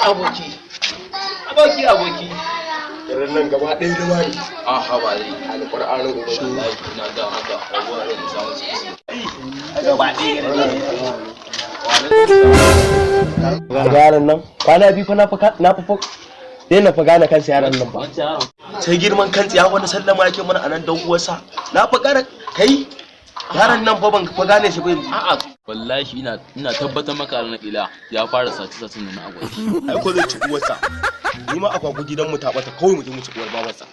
Aboki, aboki, aboki. Garin nan gaba ɗaya ruwa ne. A haba dai. Alƙur'anin ubangi. Wallahi ina ga maka rabuwa da samun sisi. Gaba ɗaya. Ga yaron nan kwana biyu fa na fa na fa daina fa gane kansa yaron nan ba. Sai girman kan tsiya wani sallama yake mana anan dan uwarsa. Na fa gane kai yaron nan fa ban fa gane shi ba yanzu. A'a, wallahi ina tabbatar maka ranar ila ya fara sace sace nan agwagi. Ai ko zai ci uwarsa. Ni ma agwagwa gidan mu ta bata, kawai mu je mu ci uwar babarsa.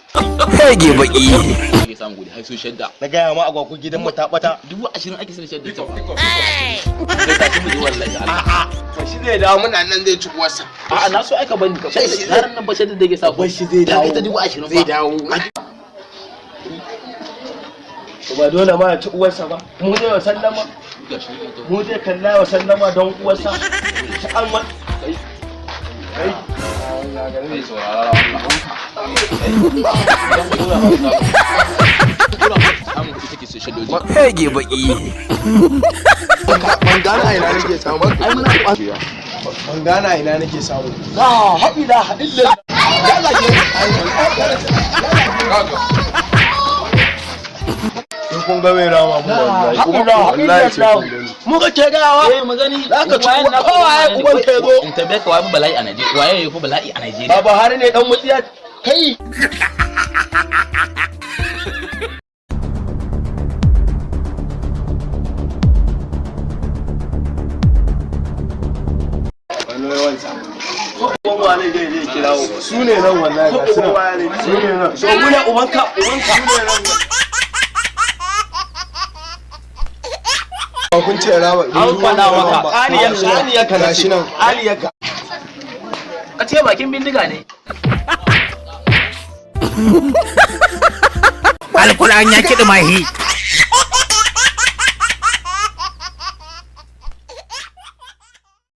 Hege baki. Ake samun kudi har su shadda. Na gaya ma agwagwa gidan mu ta bata. 20,000 ake sayar shadda ta. Kai tashi mu je, wallahi Allah. A'a, shi zai dawo, muna nan zai ci uwarsa. A'a, na so aika bani ka. Yaron nan ba shadda da yake sa. Bar shi zai dawo. Ta 20,000 Zai dawo. Ba dole ma ya ci uwarsa ba. Mu zai wa sallama. Mu zai kalla wa sallama don uwarsa. Ta an wa. Kai. Kai. Kai, saurara Allah. Samun kuɗi take sai shaddoji. Hege baki. Ban gane a ina nake samu. Ban gane a ina nake samu. La haɗi la. Ya zage. In kun ga mai rama mu wallahi. Wallahi sai kun gani. Mu ka ce gawa. Eh, mu gani. Za ka ci kowa ya uban ka zo. In tambaye ka, waye bala'i a Najeriya? Waye ya fi bala'i a Najeriya? Ba Buhari ne dan mutsiya kai. Uban wane zai zai kirawo. Su ne nan wallahi, ga su nan. Su ne nan. So mu ne ubanka ubanka. Su ne nan. Kun ce rama. An faɗa maka. Aliyar aliyar ka Gashi nan. Aliyar ka. Ka ce bakin bindiga ne. Alkur'an ya kiɗi mahi.